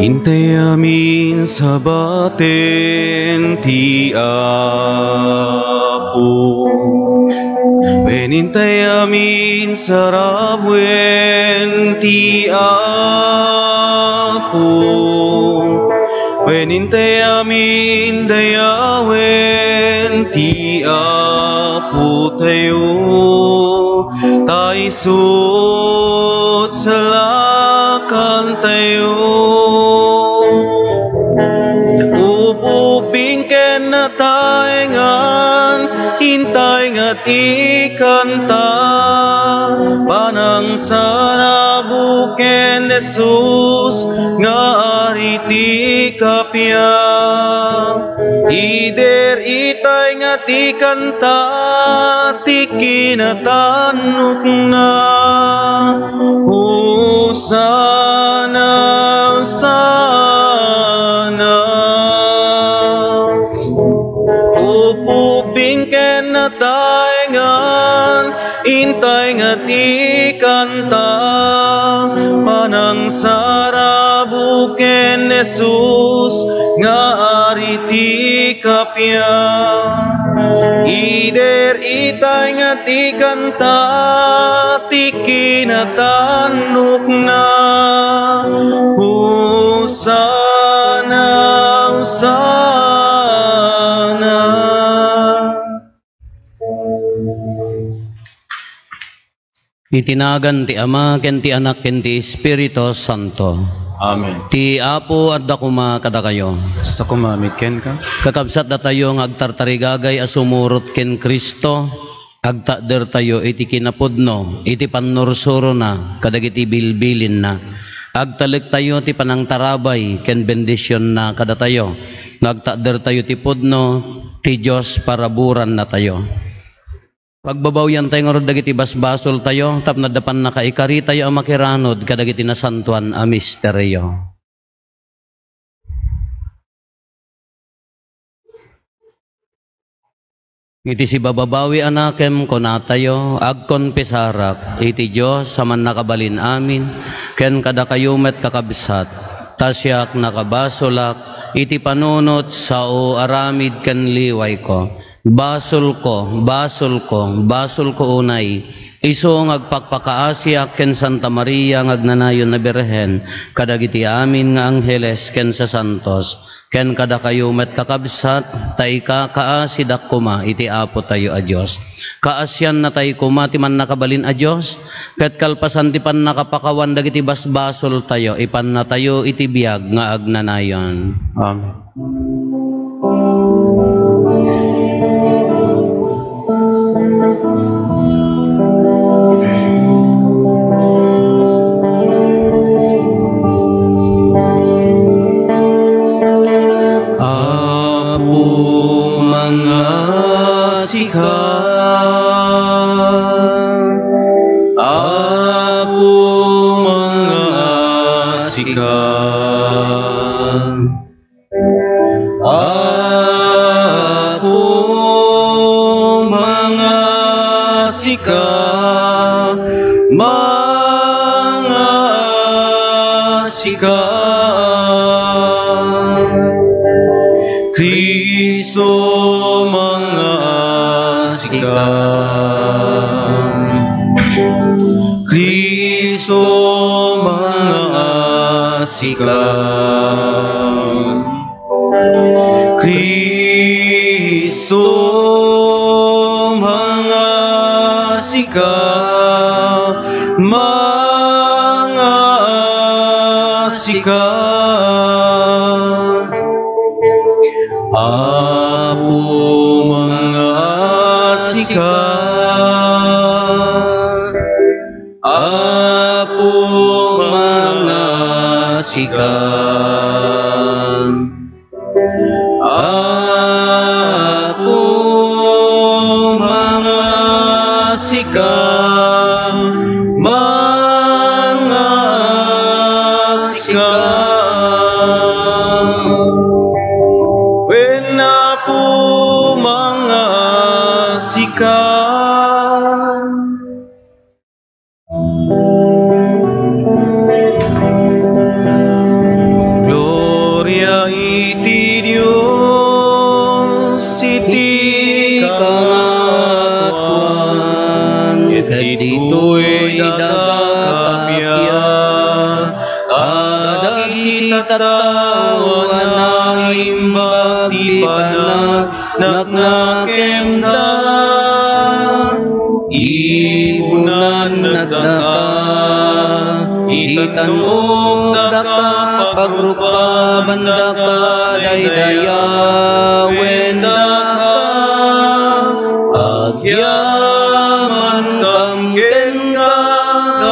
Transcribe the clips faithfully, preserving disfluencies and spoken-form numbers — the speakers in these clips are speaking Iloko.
Intay amin sabaten ti Apo. Wen intay amin sarabuen ti Apo. Wen intay amin dayawen ti Apotayo. Ta isu salakantayo. Upuping ken nataengan, intay nga ti kanta. Panangsarabuk ken Jesus nga Ari ti kappia. Ider itay nga ti kanta ti kinatannokna. Hosanna, Hosanna. Upuping ken nataengan, intay nga ti kanta. Panangsarabuk ken Jesus nga Ari ti kappia. Ider itay nga ti kanta ti kinatannokna. Hosanna, Hosanna. Iti nagan ti Ama, ken ti Anak, ken ti Espiritu Santo. Amen. Ti Apo adda koma kadakayo. Sa koma met kenka. Kakabsat, datayo nga agtartarigagay a sumurot ken Cristo, agtakdertayo iti kinapudno, iti pannursurona kadagiti bilbilinna. Agtalektayo ti panangtarabay ken bendisionna kadatayo. No agtakdertayo ti pudno, ti Dios paraburannatayo. Pagbabawiantayo ngarud dagiti basbasoltayo tapno adda pannakaikaritayo a makiranod kadagiti nasantoan a misterio. Iti sibababawi a nakem, kunatayo, agkonfesarak iti Dios a Mannakabalin-amin, ken kadakayo met, kakabsat, ta siak nakabasolak iti panunot, sao, aramid, ken liwayko. Basolko, basolko, basolko unay, isu nga agpakpakaasiak ken Santa Maria nga agnanayon a Birhen, kadagiti amin nga angheles ken sasantos, ken kadakayo met, kakabsat, ta ikakaasidak koma iti Apotayo a Dios. Kaasiannatayo koma ti Mannakabalin a Dios, ket kalpasan ti pannakapakawan dagiti basbasoltayo, ipannatayo iti biag nga agnanayon. Amen. Apo, mangasika. Apo, mangasika. Apo, mangasika, mangasika. Cristo, mangasika. Cristo, mangasika. Cristo, mangasika, mangasika. Apo, mangasika. Apo, mangasika. Apo, mangasika, mangasika. Wen, Apo, mangasika. tattao a naimbag ti panag- naknakemda. Ipunannakdaka, itannukdaka, pagrukbabandaka, daydayawendaka. Agyamankam kenka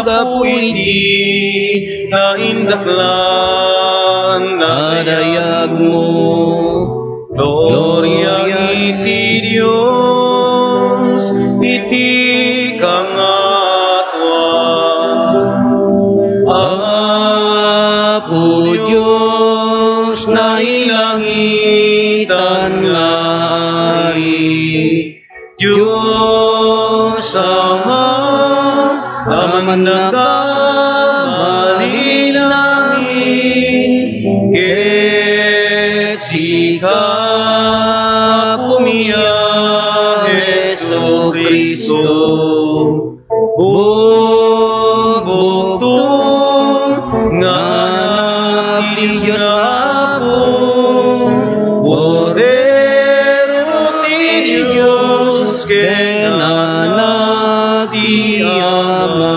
gapu iti naindaklan a dayagmo. Gloria iti Dios iti kangatoan. Apo Dios, nailangitan nga Ari, Dios Ama, Amannaka, malinami, ket sika, Apom a Jesu-Cristo, bugbugto nga Anak ti Dios Apo, Kordero ti Dios, ken Anak ti Ama.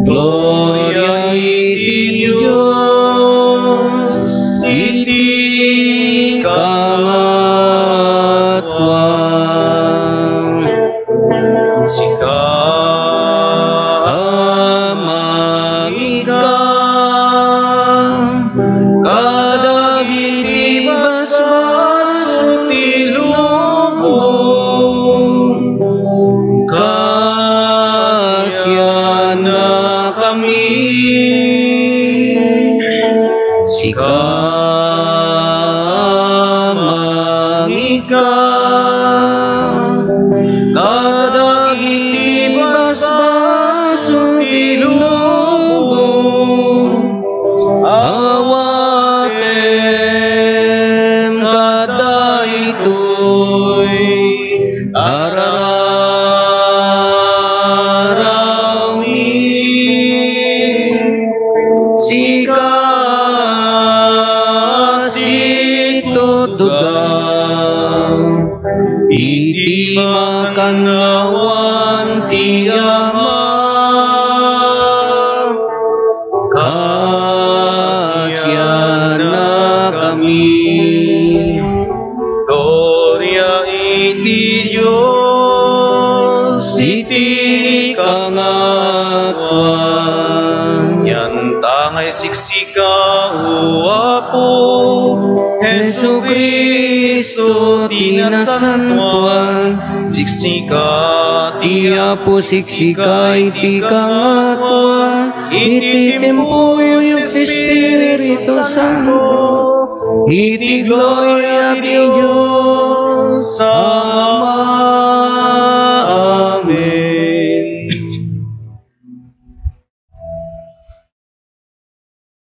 Gloria iti Dios iti kangatoan. Sika, Ama, mangika kadagiti basbasol ti lubong. Kasiannakami. Sika, mangika kadagiti basbasol ti lubong. Awatem kadaytoy a rararawmi. Sika a situtgam iti makannawan ti Ama. Kasiannakami. Gloria iti Dios iti kangatoan. Yantangay siksika, O Apo Jesu-Cristo ti nasantoan. Siksika ti Apo, siksika iti kangatoan. Iti timpuyog ti Espiritu Santo, iti gloria ti Dios Ama. Amen.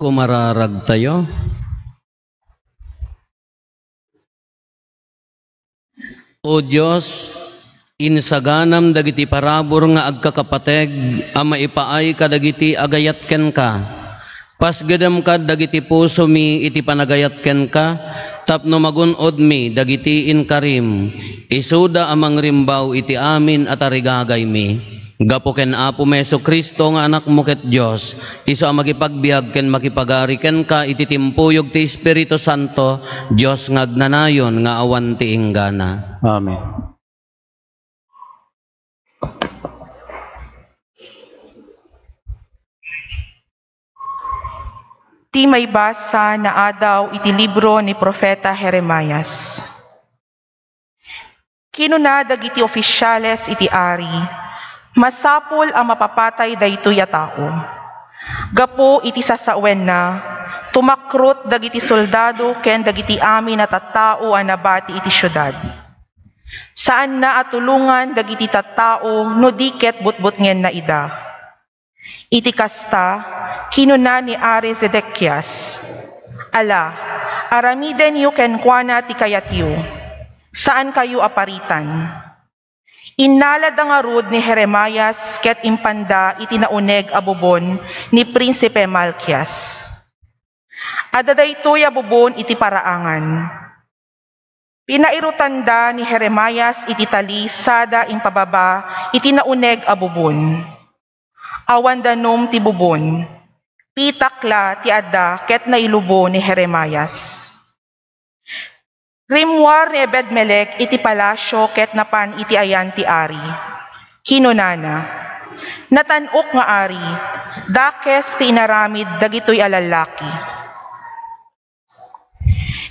Kumararagtayo. O Dios, insaganam dagiti parabur nga agkakapateg a maipaay kadagiti agayat kenka. Pasgedem kad dagiti pusomi iti panagayat kenka tapno magun-odmi dagiti inkarim. Isuda a mangrimbaw iti amin a tarigagaymi. Gapu ken Apomi Jesu-Cristo nga Anakmo ket Dios, isu a makipagbiag ken makipagari kenka iti timpuyog ti Espiritu Santo, Dios nga agnanayon nga awan ti inggana. Amen. Ti maibasa naadaw iti libro ni Profeta Jeremias. Kinuna dagiti ofisiales iti ari, "Masapul a mapapatay daytoy a tao. Gapu iti sasawenna, tumakrot dagiti soldado ken dagiti amin a tattao a nabati iti siudad. Saanna a tulongan dagiti tattao no di ket butbutngenna ida." Iti kasta, kinuna ni Ari Zedekias, "Ala, aramidenyo kenkuana ti kayatyo. Saankayo a paritan." Innalada ngarud ni Jeremias ket impanda iti nauneg a bubon ni Prinsipe Malkias. Adda daytoy a bubon iti paraangan. Pinairutanda ni Jeremias iti tali sada impababa iti nauneg a bubon. Awan danum ti bubon. Pitak la ti adda ket nailubo ni Jeremias. Rimmuar ni Ebed-Melec iti palasio ket napan iti ayan ti ari. Kinunana, "Natan-ok nga ari, dakes ti inaramid dagitoy a lallaki."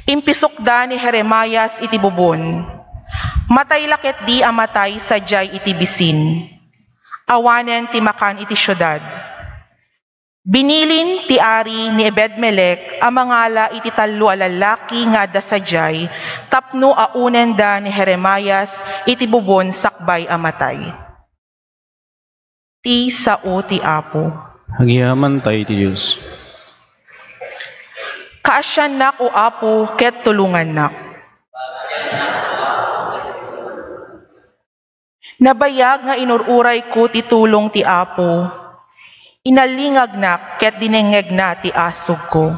Impisokda ni Jeremias iti bubon. Matay la ketdi a matay sadiay iti bisin. Awanen ti makan iti siudad. Binilin ti ari ni Ebed-Melec a mangala iti tallo a lallaki nga adda sadiay tapno aunenda ni Jeremias iti bubon sakbay a matay. Ti sao ti Apo. Agyamanak iti Dios. Kaasiannak, O Apo, ket tulongannak. Nabayag nga inur-urayko ti tulong ti Apo. Inallingagnak ket dinengngegna ti asugko.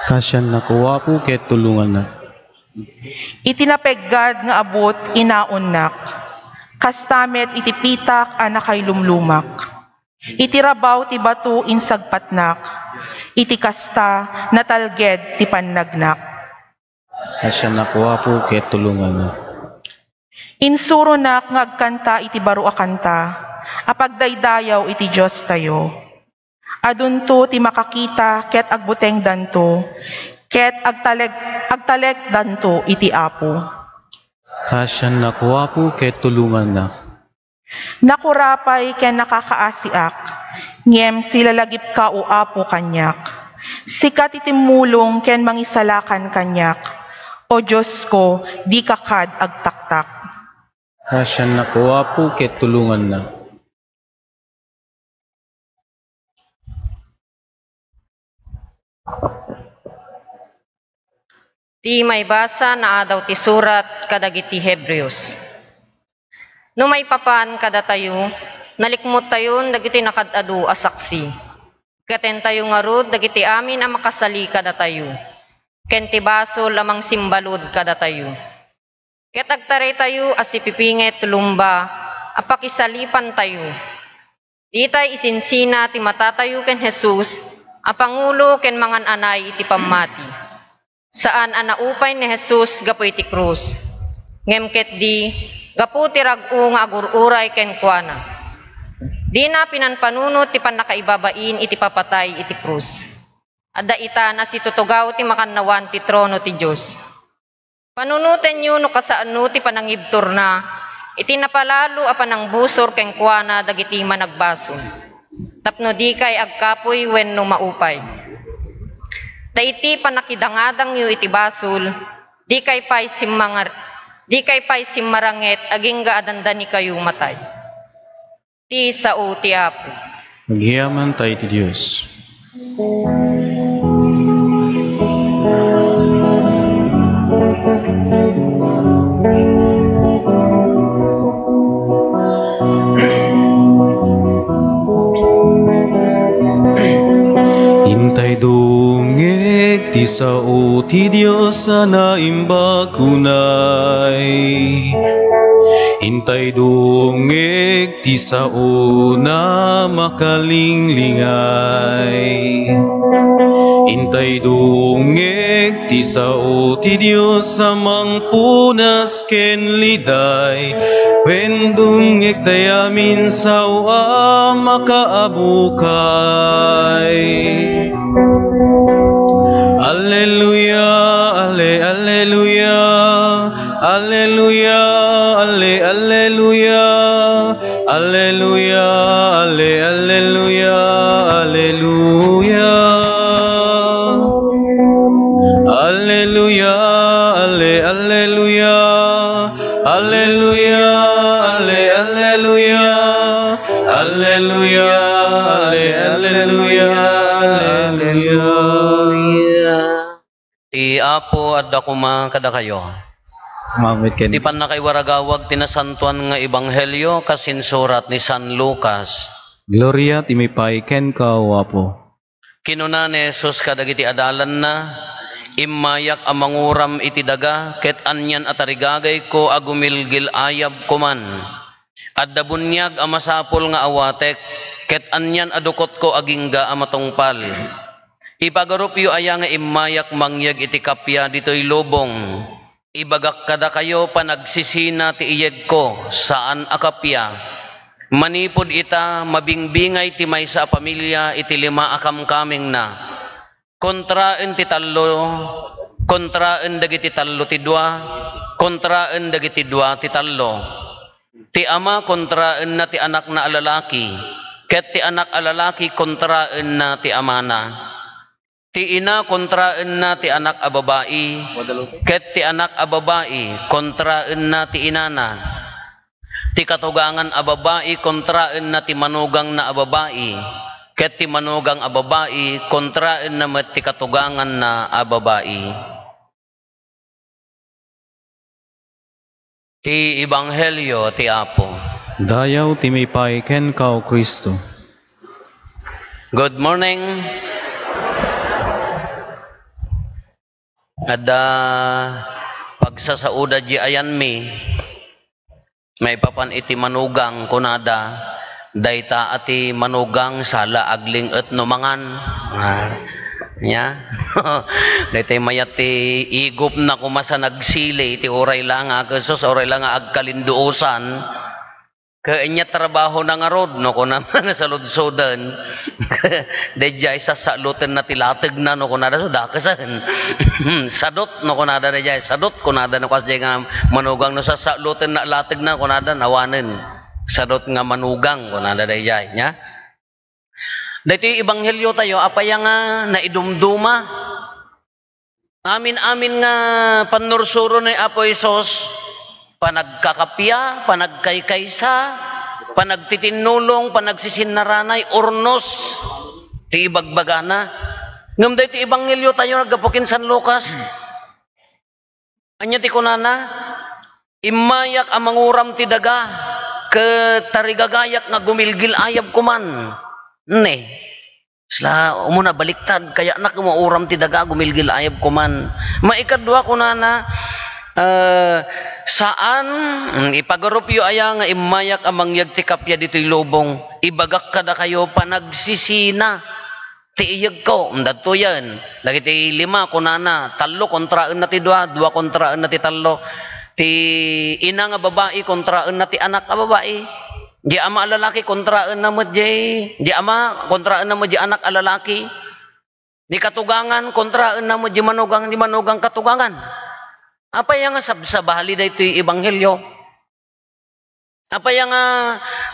Kaasiannak, O Apo, ket tulongannak. Iti napeggad nga abut, inaonnak. Kasta met iti pitak a nakailumlumak. Iti rabaw ti bato, insagpatnak. Iti kasta, natalged ti pannagnak. Kaasiannak, O Apo, ket tulongannak. Insuronak nga agkanta iti baro a kanta a pagdaydayaw iti Diostayo. Adunto ti makakita ket agbutengdanto, ket agtalek-, agtalekdanto iti Apo. Kaasiannak, O Apo, ket tulongannak. Nakurapay ken nakakaasiak, ngem silalagipka, O Apo, kaniak. Sika ti timmulong ken mangisalakan kaniak. O Diosko, dika kad agtaktak. Kaasiannak, O Apo, ket tulongannak. Ti maibasa nga adaw ti surat kadagiti Hebreos. No maipapan kadatayo, nalikmottayon dagiti nakaad-adu a saksi. Ikkatenyo ngarud dagiti amin a makasali kadatayo, ken ti basol a mangsimbalud kadatayo. Ket agtaraytayo a sipipinget ti lumba a pakisalipantayo. Ditay isinsina ti matatayo ken Jesus a pangulo ken mangan-anay iti pammati. Saan a naupay ni Jesus gapu iti krus, ngem ketdi gapu ti rag-o nga agur-uray kenkuana. Dina pinanpanunot ti pannakaibabain iti papatay iti krus. Adda itan a situtugaw ti makannawan ti trono ti Dios. Panunotenyo no kasaanno ti panangibturna iti napalalo a panangbusor kenkuana dagiti managbasol, tapno dikay agkapuy wenno maupay. Ta iti pannakidangadangyo iti basol, dikay pay simmangar-, dikay pay simmaranget agingga a dandanikayo matay. Ti sao ti Apo. Agyamanak iti Dios. Intay dungeg ti sao ti Dios a naimbag unay. Intay dungeg ti sao na makalinglingay. Intay dungeg ti sao ti Dios a mangpunas ken liday. Wen dungegtay amin sao a makaabukay. Alleluia, alle, alleluia. Alleluia, alle, alleluia. Alleluia, alle, alleluia, alleluia. Alleluia, alle, alleluia. Alleluia, alle, alleluia. Alleluia, alle, alleluia, alleluia. Ti Apo adda koma kadakayo. Sumamit ken. Ti pannakaiwaragawag ti nasantoan nga ebanghelio kas insurat ni San Lucas. Gloria ti maipaay kenka, O Apo. Kinuna ni Jesus kadagiti adalanna, "Immayak a manguram iti daga, ket anian a tarigagayko a gumilgil-ayab koman. Adda buniag a masapul nga awatek, ket anian a dukotko agingga a matungpal. Ipagarupyo aya nga immayak mangyeg iti kappia ditoy lubong? Ibagak kadakayo, panagsisina ti iyegko, saan a kappia. Manipud ita, mabingbingay ti maysa a pamilia iti lima a kamkamengna. Kontraen ti tallo, kontraen dagiti tallo ti dua, kontraen dagiti dua ti tallo. Ti ama kontraenna ti anakna a lalaki, ket ti anak a lalaki kontraenna ti amana. Ti ina kontraenna ti anak a babai, ket ti anak a babai kontraenna ti inana. Ti katugangan a babai kontraenna ti manugangna a babai, ket ti manugang a babai kontraenna met ti katuganganna a babai." Ti Ebanghelio ti Apo. Dayaw ti mipay kenka, O Cristo. Good morning. Adda pagsasauda di ayanmi. Maipapan iti manugang, kunada, "Dayta a ti manugang, sala agling-et no mangan." Ah, nya? Daytay mayat ti igupna koma sa nagsili iti uray la nga, Jesus, uray la nga agkalinduosan. Ket ania trabahona ngarud, no, kuna man, saludsoden. Daydiay, sasalotenna ti lategna, no, kunada, so dakesen. Sadot, no, kunada, daydiay, sadot, kunada, no, kas diay nga manugang, no, sasalotenna lategna, kunada, awanen. Sadot nga manugang, kunada, daydiay, nya? Daytoy ebanghelio tayo, apay nga naidumduma? Amin-amin nga pannursuro ni Apo Jesus, panagkakappia, panagkaykaysa, panagtitinnulong, panagsisinnarana, urnos ti ibagbagana. Ngem daytoy ebanghelio tayo, naggapu ken San Lucas. Ania ti kunana? "Immayak a manguram ti daga, ket tarigagayak nga gumilgil-ayab koman." Ne. Sla, umuna baliktad, kayatna nga mauram ti daga, gumilgil-ayab koman. Maikadua, kunana, eh, saan, mm, ipagarupyo aya nga immayak a mangyeg ti kappia ditoy lubong? Ibagak kadakayo, panagsisina ti iyegko. Dadtoyen. Dagiti lima, kunana, tallo kontraenna ti dua, dua kontraenna ti tallo. Ti ina nga babai kontraenna ti anak a babai. Di ama a lalaki kontraenna met di, di ama kontraenna met di anak a lalaki. Di katugangan kontraenna met di manugang, di manugang katugangan. Apay nga sabsabali daytoy ebanghelio? Apay nga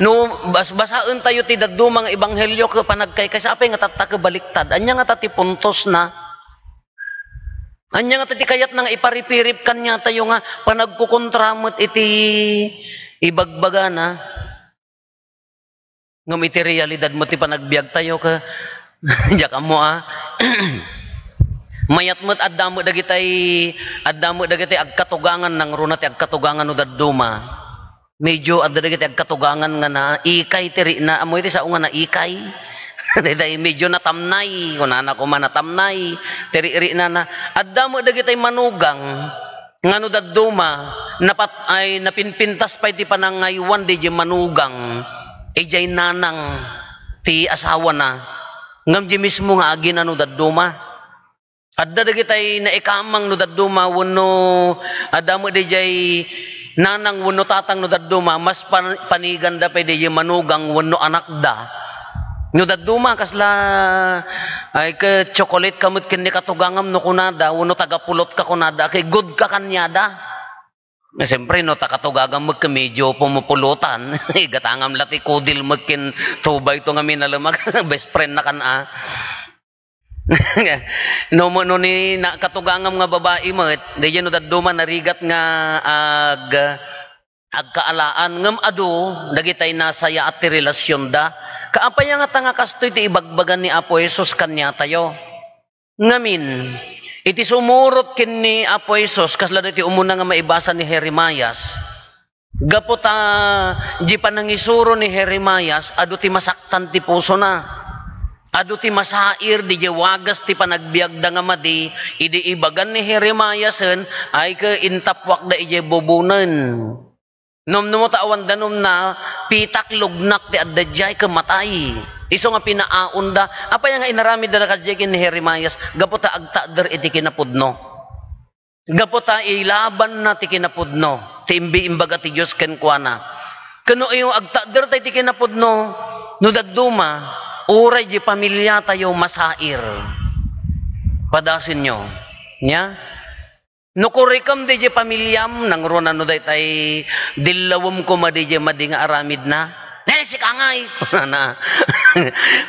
no bas-, basaen tayo ti dadduma nga ebanghelio ket panagkaykaysa, apay nga tatta ket baliktad? Ania nga ta ti puntosna? Ania nga ta ti kayatna nga iparipirip kaniatayo nga panagkukontra met iti ibagbagana? Ngem iti realidad met ti panagbiag tayo ket diak ammo a. Mayat met adda met dagitay, adda met dagitay agkatugangan, nangruna ti agkatugangan no dadduma. Medyo adda dagiti agkatugangan nga naikay ti rikna. Ammo iti sao nga naikay? Daydiay medyo natamnay, kunana koma natamnay ti ri-, riknana. Adda met dagiti manugang nga no dadduma, napat-, ay, napinpintas pay ti panangaywan daydiay manugang, idiay nanang ti asawana. Ngem di mismo nga agina no dadduma. Adda dagitay naikamang no dadduma wenno adda met daydiay nanang wenno tatang no dadduma, mas pan-, paniganda pay daydiay manugang wenno anakda. No dadduma, kasla, ay, ket chocolate ka met ken ni katugangam no kunada, wenno taga-Pulot ka kunada, ket good ka kaniada. Siyempre, no, ta katugagam met ken medyo pumupulutan, igatangam la ti kudil met ken tubayto nga minalemak, best friend na kan a. No, mo-, no ni na-, katugangam nga babai met, daydiay no dadduma narigat nga ag-, agkaalaan, ngem adu dagitay nasayaat ti relasionda. Kaapay nga ta nga kastoy ti ibagbaga ni Apo Jesus kaniatayo? Ngamin, iti sumurot ken ni Apo Jesus, kasla daytoy umuna nga maibasa ni Jeremias, gapu ta di panangisuro ni Jeremias, adu ti masaktan ti pusona. Adu ti masair, didiay wagas ti panagbiagda nga madi, idi ibagan ni Jeremiasen, ay ket intappuakda idiay bubonen. Numnumot a awan danumna, pitak lugnak ti adda diay ket matay. Isu nga pinaaonda. Apay nga inaramidda kasdiay ken ni Jeremias? Gapu ta agtakder iti kinapudno. Gapu ta ilabanna ti kinapudno, ti imbi-, imbaga ti Dios kenkuana. Ken no isu agtakderta iti kinapudno, no dadduma, uray diay pamiliatayo masair. Padasenyo. Nia? No kurikem diay pamiliam, nangruna no daytay dillawem koma diay madi nga aramidna. "Eh, sika ngay!" kunana.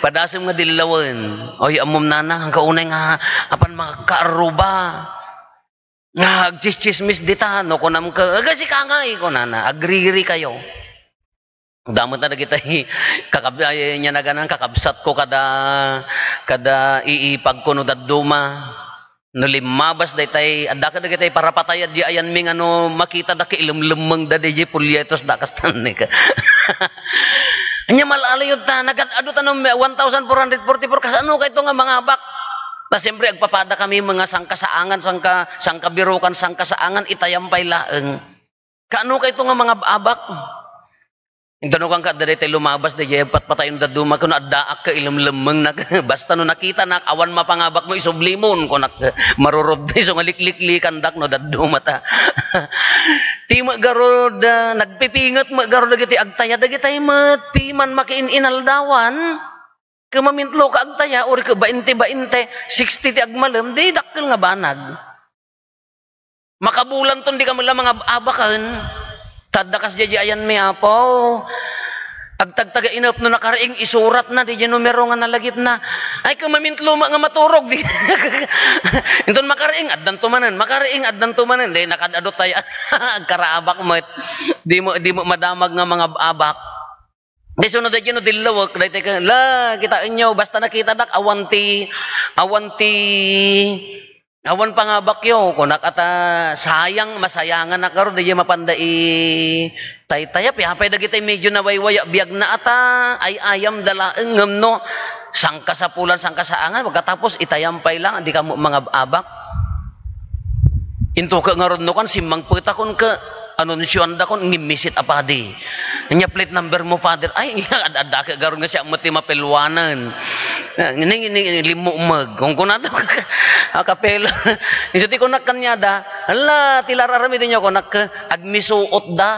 Padasem nga dillawen. "Oy, ammom nana, kaunay nga apan makakaarruba. Nga agtsistsismis dita, no kunam ka, aga sika ngay!" kunana. Agriri kayo. Damot na dagitay kakab-, ay, nia naganan, kakabsat ko kada, kada iipag ko no dadduma. No limmabas daytay, adda ka dagitay parapatay a di ayanmi nga no makita da, kailemlemmengda diay folletos da kastan ni ka. Ania mal-alayod ta, nagad-adu ta no one thousand four hundred forty-four, kasano kayto nga mangabak? Ta siyempre, agpapada kami mga sangkasaangan, sangka-, sangkabirukan, sangkasaangan, itayam pay laeng. Kaano kayto nga mangab-abak? Inton no kuan ka, adda daytay lumabas, dayjay patpatayon dadduma, kuno addaak ket ilemlemmengnak. Basta no nakitanak, awan mapangabakmo, isublimon, kunak, marurod, isu nga likliklikandak no dadduma ta. Ti met garud, ah, nagpipinget met garud dagiti agtaya, dagitay met, piman makiin-inaldawan. Ket mamintlo ka agtaya, uray ket bainte-bainte, sixty ti agmalem, di dakkel nga banag. Makabulanton di ka met la mangab-abaken. Ta adda kasdiay ayanmi, Apo. Agtagtagainep no nakariing isuratna diay numero nga nalagipna. Ay, ket mamintlo met nga maturog. Di. Inton makariing, addanto manen. Makariing, addanto manen. Di, nakad-adu tay agkaraabak met. Di mo, di mo madamag nga mangab-abak. Di, sunod daydiay no dillawek, daytoy ken, la, kitaenyo, basta nakitadak, awan ti, awan ti, awan pangabakyo, kunak ata, sayang, masayanganak garud, daydiay mapanda itaytayap, apay dagitay medyo nawaywaya biagna ata, ay-ayamda laeng, ngem no, sangkasapulan, sangkasaangan, pagkatapos, itayam pay lang, di kamo mangab-abak. Intoka ngarud no kan simmangpetakon ket anunsioandakon ngimmisit a padi. Ania plate number mo, Father? Ay, ad-adda ket garud nga siak met ti mapelwanen. Ni, ni, ni, limmumeg. Kunkunada, akapelo. Isu ti kunak kaniada, "Ala, ti la ar-aramidenyo," kunak, agmisuotda.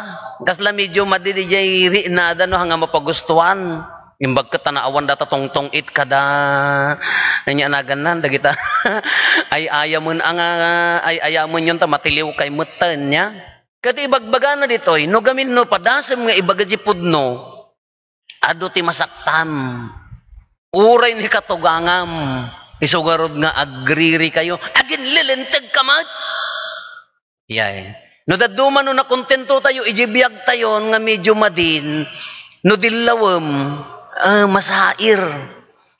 Kasla medyo madi diay rinada no, haan nga mapagustuan. Imbag ket ta naawan data tungtung-it kada, ania nagannan, dagita ay-ayamen a nga, ay-ayamenyon ta matiliwkay metten, nia? Ket ibagbagana ditoy, no gamin no padasem nga ibaga diay pudno, adu ti masaktam. Uray ni katugangam, isu garud nga agririkayo, aginlilintegka met. Yay. No dadduma no nakontentotayo idiay biagtayon nga medyo madin, no dillawem, ah, masair.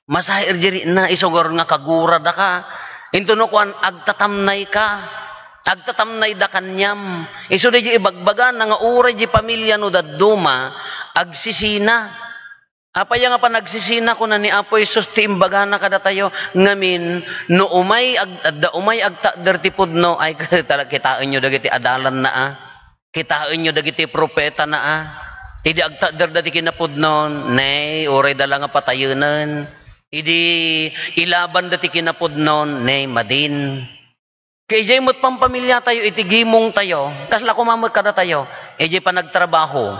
Masair diay rinna, isu garud nga kaguradaka. Inton no kuan, agtatamnayka. Agtatamnayda kaniam. Isu diay ibagbagana nga uray diay pamilia no dadduma, agsisina. Apay nga panagsisina, kuna ni Apo Jesus ti imbagana kadatayo, ngamin, no umay ag-, adda umay agtakder ti pudno, ay, tala-, kitaenyo dagiti adalanna, a. Kitaenyo dagiti propetana, a. Idi agtakderda ti kinapudno, ne, urayda la nga patayenen. Idi ilabanda ti kinapudno, ne, madin. Ket idiay met pampamiliatayo, iti gimongtayo, kasla koma met kadatayo, idiay panagtrabaho.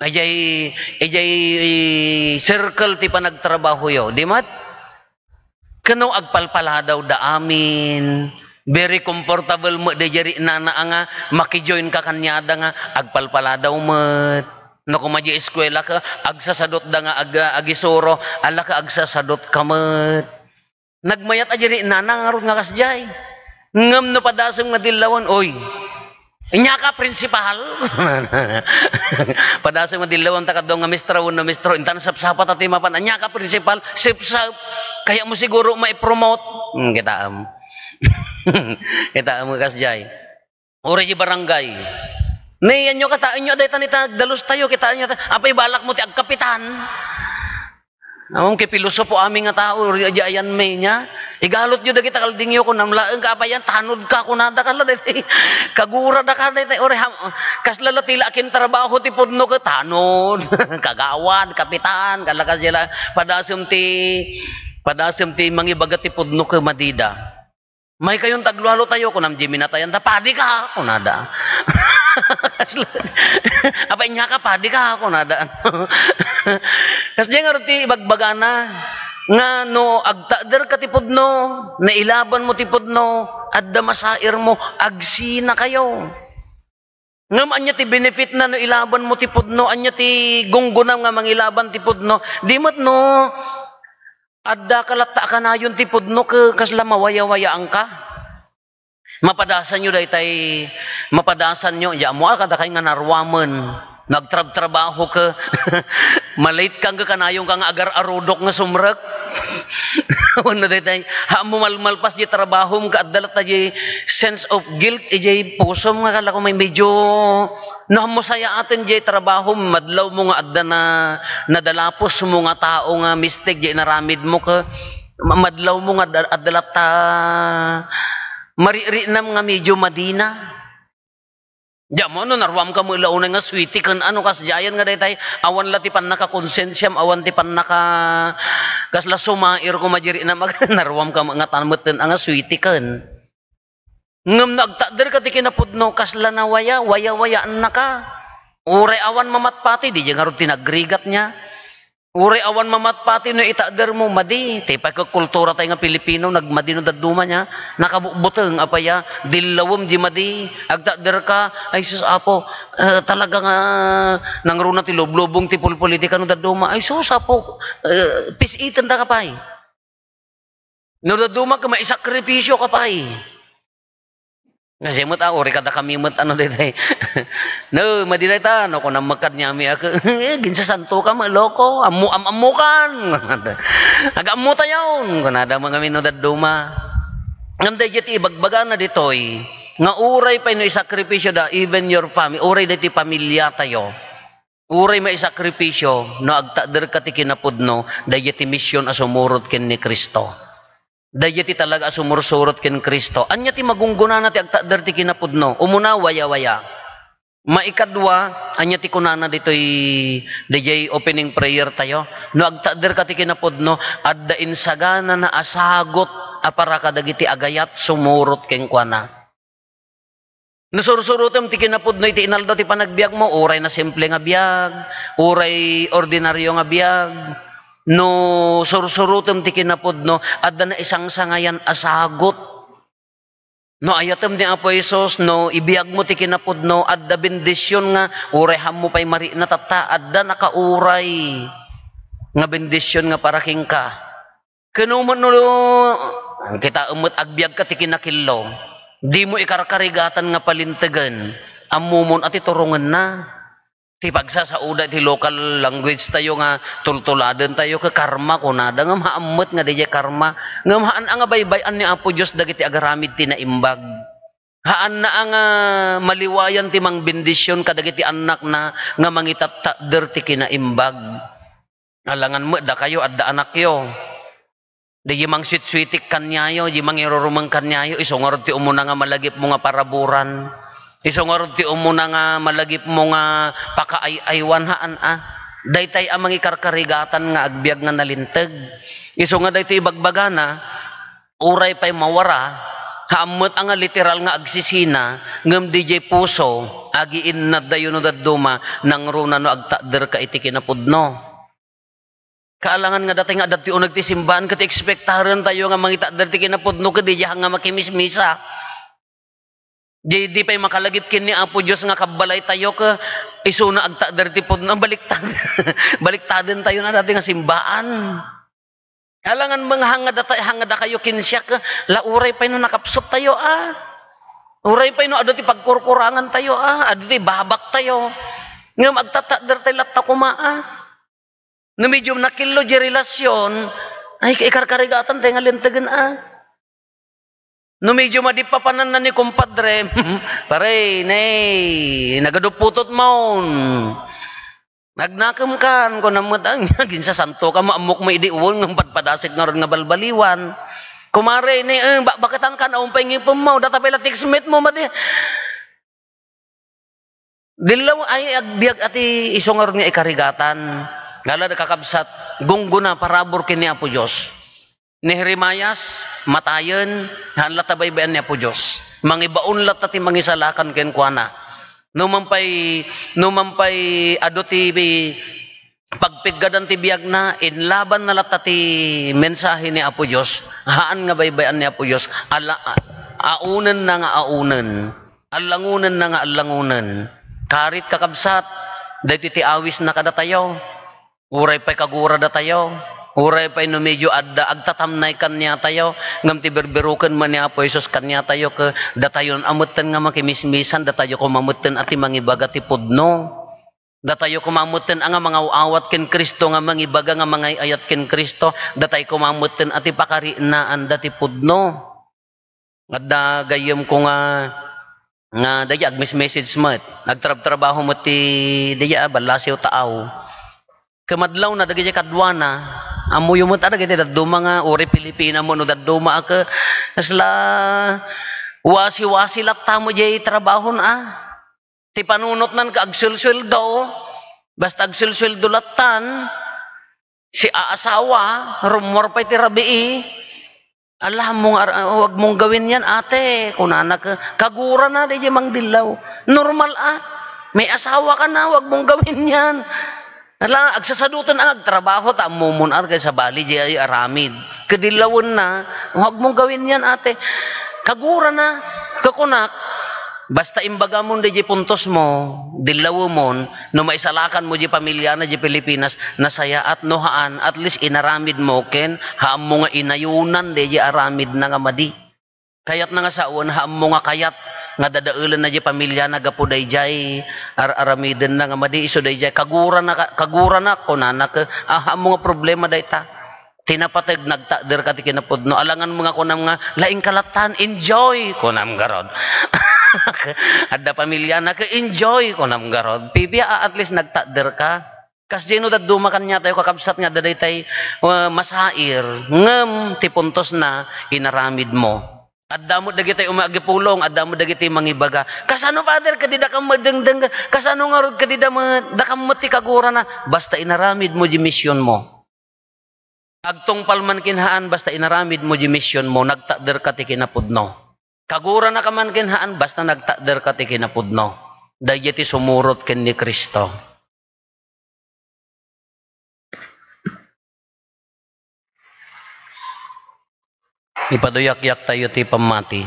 Idiay, idiay circle ti panagtrabahoyo, di met? Ken no agpalpaladawda amin, very comfortable met diay rinana a nga makijoin ka kaniada nga agpalpaladaw met. No koma diay eskuela ka, agsasadotda nga ag-, agisuro, ala ket agsasadot ka met. Nagmayat a diay rinana ngarud nga kasdiay. Ngem no padasem nga dillawen, oy, ania ka, principal? Padasem nga dillawen ta kadua nga maestra wenno maestro, intan sapsapata ti mapan, ania ka, principal? Sapsap. Kayatmo siguro maipromote. Hmm, kitaem. Kitaem nga kasdiay. Uray diay barangay. Ne, ania, kitaenyo, dayta ni ta, agdalustayo, kitaenyo ta, apay balakmo ti agkapitan? Awan kay pilosopo amin nga tao, uri, ayan may niya. Igalot yo dagita kaldingyo, kunam laeng ka, apayan, tanod ka, kunada ka la, daytay. Kagura da ka, daytay, uri, ham-, kasla la tila akin trabaho ti pudno ka, tanod, kagawad, kapitan, kalakas sila, padasem ti, padasem ti mangibaga ti pudno ka, madida. May kayon taglualo tayo, kunam di minatayan ta, padi ka, kunada. Apay niya ka, padi ka, kunada. Kas di nga ti ibagbagana, nga no agtakder ka ti pudno, nailaban mo ti pudno, adda masair mo, agsina kayo. Ngem ania ti benefit na no ilaban mo ti pudno? Ania ti gunggunam nga mangilaban ti pudno? Di met no, adda ka latta a kanayon ti pudno ke kasla mawayawayaanka. Mapadasanyo daytay, mapadasanyo, ya mo, ah, kadakay nga naruamen. Nagtrabtrabaho ka. Malate ka nga kanayon ka nga agar-arudok nga sumrek. Awan na daytay, ha, mo malmalpas di trabahom ka, adda latta di sense of guilt, ijay pusom nga kala ko may medyo, no, mo sayaaten di trabahom, madlaw mo nga adda na, nadalapos mo nga tao nga mistake di inaramid mo ka, ma-, madlaw mo nga adda, adda latta mariri'nam nga medyo madina. Diammo, no, naruam ka met la unay nga suwiti ken ano, kas diayen nga daytay, awan la ti pannakakonsensiam, awan ti pannaka-, kasla sumair koma diri na mag-, naruam ka met nga tan metten a nga suwiti ken. Ngem no agtakder ka ti kinapudno, kasla nawaya, wayawayaannaka. Uray awan mamatpati, di ngarud ti nagrigat niya. Uray awan mamatpati no itakder mo, madi. Ti pay ket kultura tayo nga Pilipino, nagmadi no dadduma niya. Nakabutbuteng, apaya, dillawem di madi. Agtakder ka, ay sus, Apo, eh, talaga nga nangruna ti lublubong ti polpolitika no dadduma. Ay sus, Apo, eh, pis-iten ta ka pay. No dadduma ka, maisakripisyo ka pay. Kasi met, ah, uri kada kami met, ano, daytay. No, madi dayta, no, kunam met kaniami a, ginsasanto ka, maloko, ammo, am-, ammukan. Aga-ammo tayon, kunada met ngamin no dadduma. Ngem daydiay ti ibagbagana ditoy, nga uray pay no isakripisyo da, even your family, uray daytoy pamilya tayo. Uray maisakripisyo, no agtakder ka ti kinapudno, daydiay ti mision a sumurot ken ni Cristo. Daydiay ti talaga a sumursurot ken Cristo. Ania ti magunggonana ti agtakder ti kinapudno? Umuna, wayawaya. Maikadua, ania ti kunana ditoy, daydiay opening prayer tayo? No agtakder ka ti kinapudno, adda insaganana a sagot a para kadagiti agayat sumurot kenkuana. No sursurotem ti kinapudno iti inaldaw ti panagbiagmo, uray nasimple nga biag, uray ordinaryo nga biag, no sursurotem ti kinapudno, adda naisangsangayan a sagot. No ayatem ni Apo Jesus, no ibiagmo ti kinapudno, adda bendision nga uray hammo pay marikna tatta, adda nakauray nga bendision nga para kenka. Ken no met no, kitaem met agbiagka ti kinakillo, dimo ikarkarigatan nga palintegen, ammomon a ti turongenna. Ti pagsasaoda iti local language tayo nga tultuladen tayo, ke karma, kunada, ngem haan met nga daydiay karma. Ngem haan a nga baybay-an ni Apo Dios dagiti agaramid ti naimbag. Haanna a nga maliwayan ti mangbendision kadagiti annakna nga mangitattakder ti kinaimbag. Alangan met dakayo, adda anakyo. Daydiay mangsuitsuitik kaniayo, daydiay mangirurumeng kaniayo, isu ngarud ti umuna nga malagipmo nga paraburan. Isu ngarud ti umuna nga malagipmo nga pakaay-aywan, haan a. Daytay a mangikarkarigatan nga agbiag nga nalinteg. Isu nga daytoy ibagbagana, uray pay mawara, haan met a nga literal nga agsisina, ngem daydiay puso, agiinnaddayo no dadduma, nangruna no agtakderka iti kinapudno. Kaalangan nga datay nga adda ti uneg ti simbaan ket ekspektaren tayo nga mangitakder ti kinapudno ket daydiay nga makimismisa. Daydiay pay makalagip ken ni Apo Dios nga kabbalay tayo ket isuna agtakder ti pudno. Baliktad. Baliktaden tayo na dati nga simbaan. Alangan meng hangada ta-, hangada kayo ken siak, la uray pay no nakapsut tayo, ah. Uray pay no adu ti pagkurkurangan tayo, ah. Adu ti babak tayo. Ngem agtatakder tayo latta koma, ah. No medyo nakillo di relasyon, ay, ikarkarigatan tayo nga lintegen, ah. No medyo madippapanan na ni kumpadre, pare, nay, nagaduputot maon. Nagnakem kan, kunam met, "Ay, ginsasanto ka, maammok mo idi uwan, ngem padpadasek ngarud nga balbaliwan." Kumare, ni, eh, ba-, baketang kan, awan pay ngipem mo, data pay la text-mate mo, madi. Dillaw ay agbiag a ti isu ngarud nga ikarigatan. Gala da kakabsat, gunggona, parabur ken ni Apo Dios. Ni Jeremias, matayen, haan latta baybay-an ni Apo Dios. Mangibaon latta ti mangisalakan kenkuana. No man pay, no man pay adu ti pagpiggadan ti biagna, inlabanna latta ti mensahe ni Apo Dios. Haan nga baybay-an ni Apo Dios. Ala, a-, aunenna nga aunen. Allangonenna nga allangonen. Karit, kakabsat, daytoy ti awisna kadatayo. Uray pay kaguradatayo. Uray pay no medyo adda agtatamnay kaniatayo, ngem ti berberuken man ni Apo Jesus kaniatayo, ke-, datayon a metten nga makimismisan, datayo koma metten a ti mangibaga ti pudno. Datayo koma metten a nga mangaw-awat ken Cristo, nga mangibaga nga mangay-ayat ken Cristo, datay koma metten a ti pakariennaanda ti pudno. Adda gayyemko nga, nga daydiay agmes-message met. Agtrabtrabaho met ti daydiay, ah, ballasiw taaw. Kemadlawna dagiti kaduana, ammoyo met a dagiti dadduma nga uri Pilipina mo no dadduma a ke-, kasla wasi-wasi latta mo diay trabahon, ah. Ti panunotnan ket agsuelsueldo. Basta agsuelsueldo lattan, si aasawa, rummuar pay ti rabii. "Ala, mong ar-, huwag mong gawin yan, ate," kunana, ka-, kagurana, di di mangdillaw. Normal, ah. May asawa ka na, huwag mong gawin yan. Ala, agsasadutan ang agtrabaho, ta ammomon ar kay sabali, di ay aramid. Kadillawen na, "Huwag mong gawin yan, ate." Kagurana, kakunak, basta imbagamon di di puntos mo, dillawemon, no maisalakan mo di pamilya na di Pilipinas, nasayaat, no haan, at least inaramid mo, ken haammo nga inayunan di di aramid na nga madi. Kayat na nga sawen, haammo nga kayat nga dadaelen na di pamilya na gapu dayjay ar-aramiden na nga madi, isu dayjay, "Kagura na ka, kagura na," kunana, ke, ah, haammo nga problema dayta. Ti napateg, nagtakder ka ti kinapudno. Alangan mo nga kunam nga, "Laing kalatan, enjoy," kunam garod. Adda pamilya na, ke, "Enjoy," kunam garod. Pipia, ah, at least nagtakder ka. Kasdiay no dadduma kaniatayo, kakabsat, nga adda daytay, uh, masair, ngem ti puntos na, inaramid mo. Adda met dagitay umagipulong, adda met dagiti mangibaga, "Kasano, Father, kadi dakam madengdeng? Kasano ngarud kadi da-, dakam met ti kagurana?" Basta inaramid mo di mision mo. Agtungpal man ken haan, basta inaramid mo di mision mo, nagtakder ka ti kinapudno. Kagurana ka man ken haan, basta nagtakder ka ti kinapudno. Daydiay ti sumurot ken ni Cristo. Ipaduyakyak tayo ti pammati.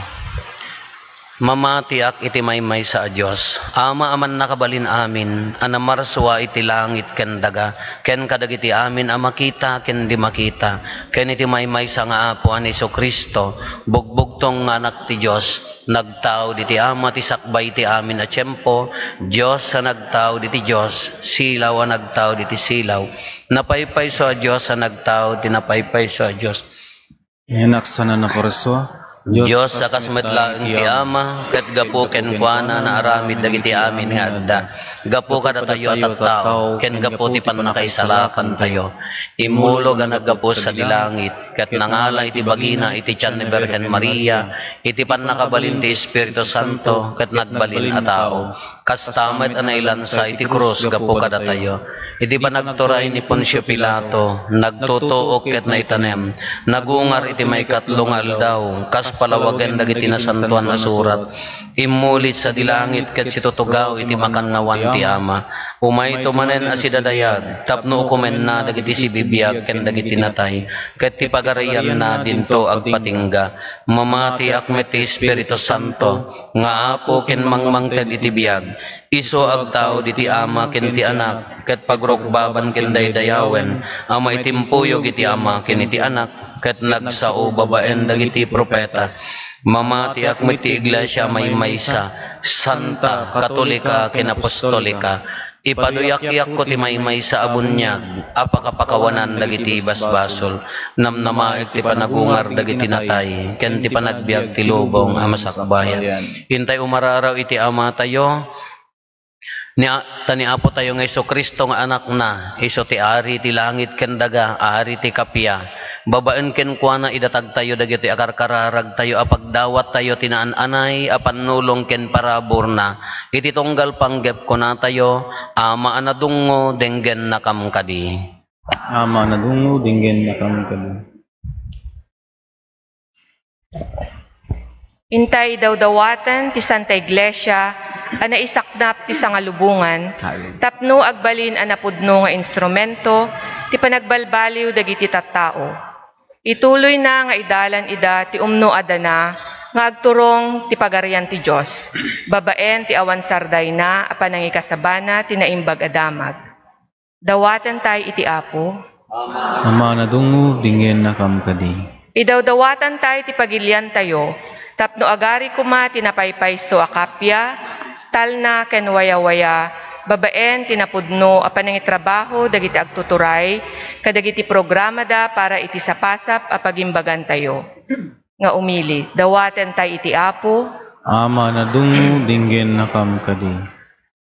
Mamatiak iti maymaysa a Dios, Ama a mannakabalin amin, a namarsua iti langit ken daga, ken kadagiti amin a makita ken di makita, ken iti maymaysa nga Apo a ni Jesu-Cristo, bugbugtong nga Anak ti Dios, nagtaud iti Ama ti sakbay ti amin a tiempo, Dios a nagtaud iti Dios, silaw a nagtaud iti silaw, napaypayso a Dios a nagtaud ti napaypayso a Dios. Anak sana na Parsua. Dios a kas met laeng ti Ama, ket gapu kenkuana naaramid dagiti amin nga adda. Gapu kadatayo a tattao, ken gapu ti pannakaisalakantayo. Immulog a naggapu sadi langit, ket nangala iti bagina iti tian ni Birhen Maria, iti pannakabalin ti Espiritu Santo, ket nagbalin a tao. Kasta met a nailansa iti krus gapu kadatayo. Iti panagturay ni Poncio Pilato, nagtutuok ket naitanem, nagungar iti maikatlo nga aldaw, kas palawagen dagiti Nasantoan a Surat. Immulit sadi langit ket situtugaw iti makannawan ti Ama. Umayto manen a sidadayag tapno ukomenna dagiti sibibiag ken dagiti natay, ket ti pagarianna dinto agpatingga. Mamatiak met ti Espiritu Santo, nga Apo ken mangmangted iti biag. Isu agtaud iti Ama ken ti Anak, ket pagrukbaban ken daydayawen a maitimpuyog iti Ama ken iti Anak, ket nagsao babaen dagiti profeta. Mamatiak met ti Iglesia a maymaysa, santa, katolika, ken apostolika. Ipaduyakyakko ti maymaysa a buniag a pakapakawanan dagiti basbasol. Namnamaek ti panagungar dagiti natay, ken ti panagbiag ti lubong a masakbayan. Intay umararaw iti Amatayo, Ni a-, ta ni Apotayo nga Jesu-Cristo nga Anakna, isu ti Ari ti langit ken daga, Ari ti kappia. Babaen kenkuana, idatagtayo dagiti akarkararagtayo a pagdawattayo ti naan-anay a pannulong ken paraburna. Iti tunggal panggep kunatayo, Ama a nadungngo, denggennakam kadi. Ama a nadungngo, denggennakam kadi. Intay idawdawaten ti Santa Iglesia a naisaknap ti sangalubongan, tapno agbalin a napudno nga instrumento ti panagbalbaliw dagiti tattao. Ituloyna nga idalan ida ti umno a dana nga agturong ti Pagarian ti Dios, babaen ti awan sardayna a panangikasabana ti Naimbag a Damag. Dawatentay iti Apo. Ama a nadungngo, denggennakam kadi. Idawdawatantay ti pagiliantayo tapno agari koma ti napaypayso a kappia, talna ken wayawaya, babaen ti napudno a panangitrabaho dagiti agtuturay kadagiti programada para iti sapasap a pagimbagantayo. Nga umili, dawatentay iti Apo. Ama a nadungngo, denggennakam kadi.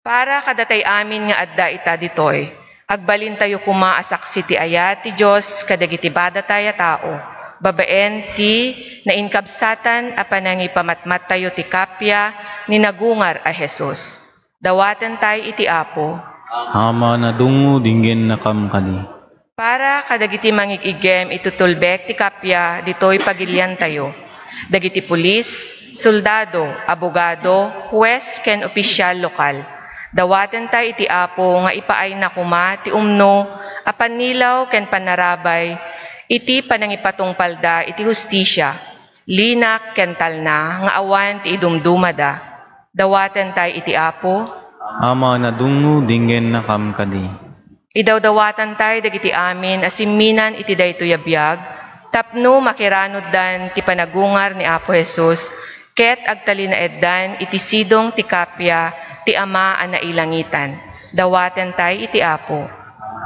Para kadatay amin nga adda ita ditoy, agbalintayo koma a saksi ti ayat ti Dios kadagiti badatay a tao, babaen ti nainkabsatan a panangipamatmattayo ti kappia ni nagungar a Jesus. Dawatentay iti Apo. Ama a nadungngo, denggennakam kadi. Para kadagiti mangig-iggem iti tulbek ti kappia ditoy pagiliantayo, dagiti pulis, soldado, abogado, hues ken opisial lokal, dawatentay iti Apo nga ipaayna koma ti umno a pannilaw ken pannarabay iti panangipatungpalda iti hustisia, linak ken talna nga awan ti idumdumada. Dawatentay iti Apo. Ama a nadungngo, denggennakam kadi. Idawdawatantay dagiti amin a simminan iti daytoy a biag tapno makiranuddan ti panagungar ni Apo Jesus ket agtalinaeddan iti sidong ti kappia ti Ama a nailangitan. Dawatentay iti Apo.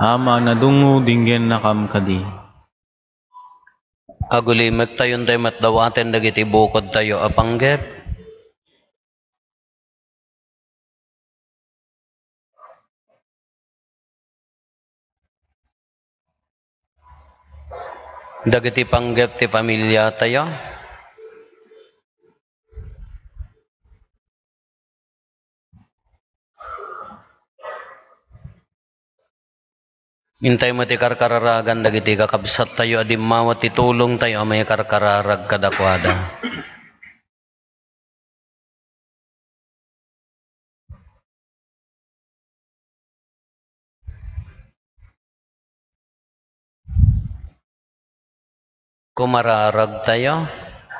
Ama a nadungngo, denggennakam kadi. Agulimektayontay met dawaten dagiti bukodtayo a panggep. Dagiti panggep ti familiatayo. Intay met ti karkararagan dagiti kakabsattayo a dimmawa ti tulongtayo a maikarkararag kadakuada. Kumararagtayo.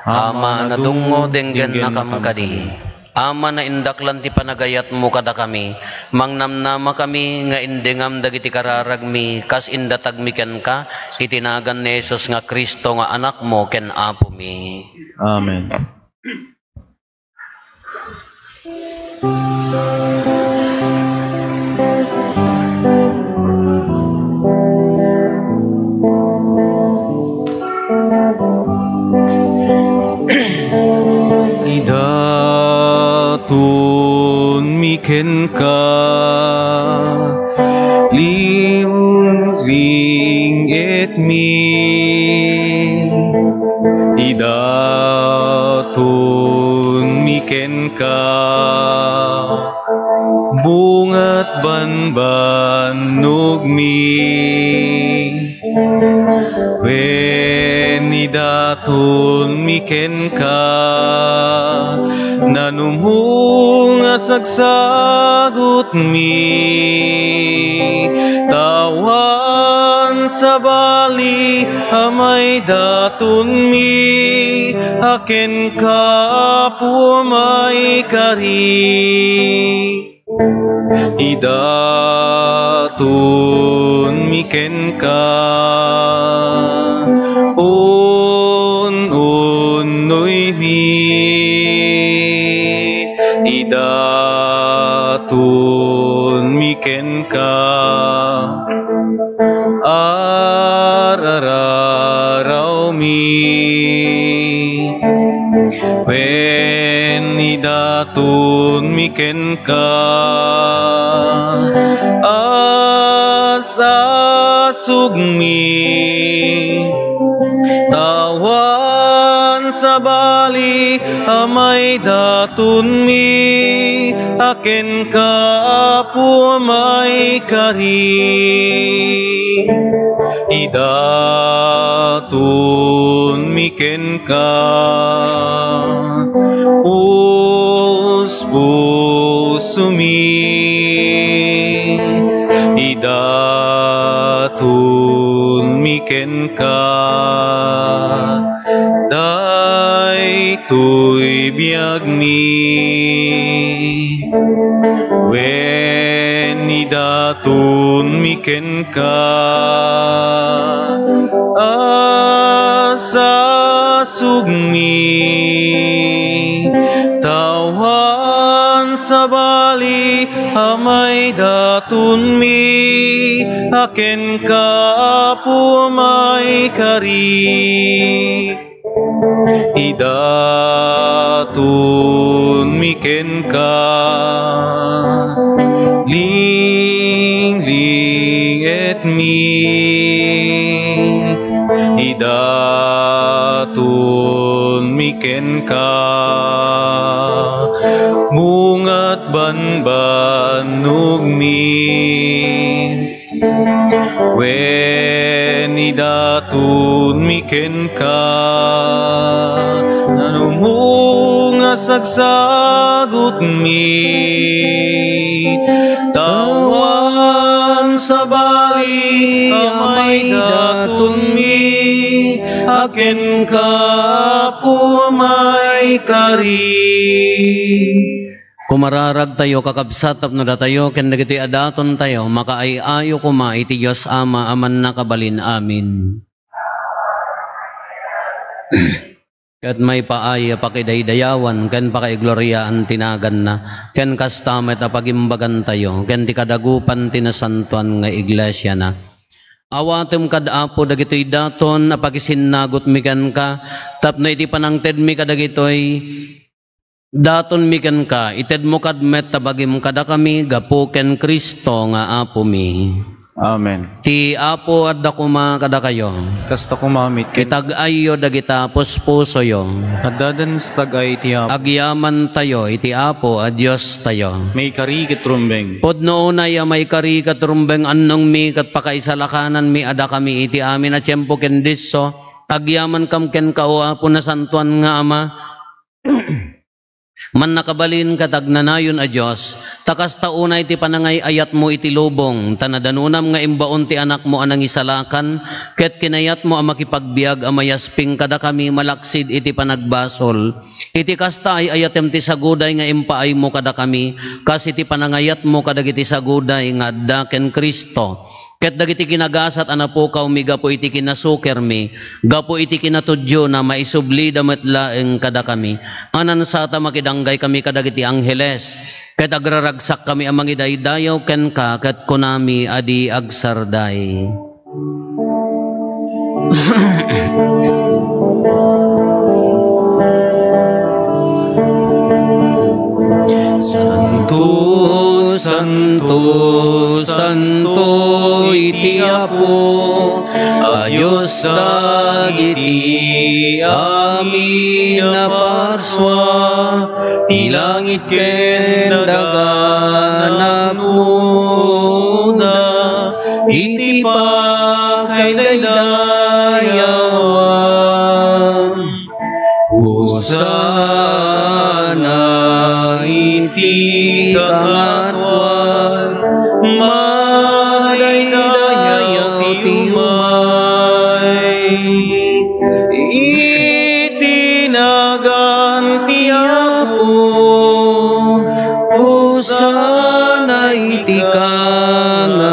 Ama a nadungngo, denggennakam kadi. Ama a naindaklan ti panagayatmo kadakami, mangnamnamakami nga indengam dagiti kararagmi kas indatagmi kenka, iti nagan ni Jesus nga Cristo nga Anakmo ken Apomi. Amen. Idatonmi kenka, liwling-etmi. Idatonmi kenka, bunga't banbannogmi. Wen idatonmi kenka, nanumong a sagsagutmi, ta awan sabali a maidatonmi a kenka, Apo a maikari. Idatonmi kenka, un-unnoymi. Idatonmi kenka, ar-ararawmi. Wen idatonmi kenka, Asasugmi, tawan sabali a maidatonmi, a kenka, Apo, a maikari. Idatonmi kenka, puspusomi. Idatonmi kenka, daytoy biagmi. Wen, idatonmi kenka, asasugmi, tawan sabali a maidatonmi, a kenka, Apo, a maikari. Idatonmi kenka, linglingetmi. Idatonmi kenka, bunga't banbanogmi. Wen, idatonmi kenka, nanumong a sagsagutmi, tawan sabali a maidatonmi, a kenka, Apo, a maikari. Kumararagtayo, kakabsat, tapno datayo ken dagitoy a datontayo makaay-ayo koma iti Dios Ama a Mannakabalin. Amen. Ket maipaay a pakidaydayawan ken pakaigloriaan ti naganna, ken kasta met a pagimbagantayo ken ti kadagupan ti nasantoan nga iglesiana. Awatem kad Apo dagitoy daton a pakisinnagutmi kenka, tapno iti panangtedmi kadagitoy datonmi kenka, itedmo kad met ta bagim kadakami gapu ken Cristo nga Apomi. Amen. Ti Apo adda koma kadakayo. Kasta koma met ken. Itag-ayyo dagita puspusoyo. Addadan sa tag-ay ti Apo. Agyamantayo iti Apo a Diostayo. Maikari ket rumbeng. Pudno unay a maikari ket rumbeng, annongmi ket pakaisalakananmi a dakami iti amin a tiempo ken disso, agyamankam kenka, O Apo, nasantoan nga Ama. Mannakabalin ket agnanayon a Dios, ta kasta unay ti panangay-ayatmo iti lubong, ta nadanonam nga imbaon ti Anakmo a nangisalakan, ket kinayatmo a makipagbiag a mayasping kadakami malaksid iti panagbasol. Iti kasta, ay-ayatem ti saguday nga impaaymo kadakami, kas iti panangayatmo kadagiti saguday nga adda ken Cristo. Ket dagiti kinagasat a napukawmi gapu iti kinasukermi, gapu iti kinatudiona, maisublida met laeng kadakami. Ania sa ta makidanggay kami kadagiti angheles, ket agraragsak kami a mangidaydayaw kenka, ket kunami a di agsarday. Santo, santo, santo iti Apo a Dios dagiti amin a parsua, ti langit ken daga napudna iti pakaidaydayawan. Hosanna iti kangatoan, madaydayaw ti umay iti nagan ti Apo. Hosanna iti kangatoan.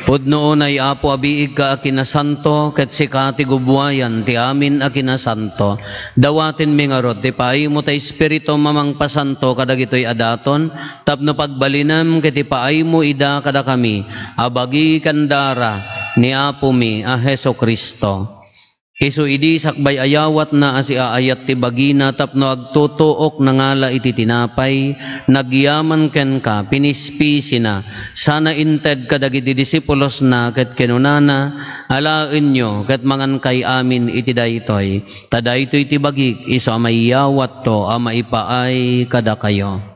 Pudno unay, Apo, a biigka a kinasanto, ket sika ti gubbuayan ti amin a kinasanto. Dawatenmi ngarud ti paaymo ta Espiritum a mangpasanto kadagitoy a daton, tapno pagbalinem ket ipaaymo ida kadakami a bagi ken dara ni Apomi a Jesu-Cristo. Isu idi sakbay ayawatna a siaayat ti bagina tapno agtutuok nangala iti tinapay, nagyaman kenka, pinispisina, sana inted kadagiti disipulosna ket kinunana, "Alaenyo ket mangankay amin iti daytoy, ta daytoy ti bagik isu a maiyawatto a maipaay kadakayo."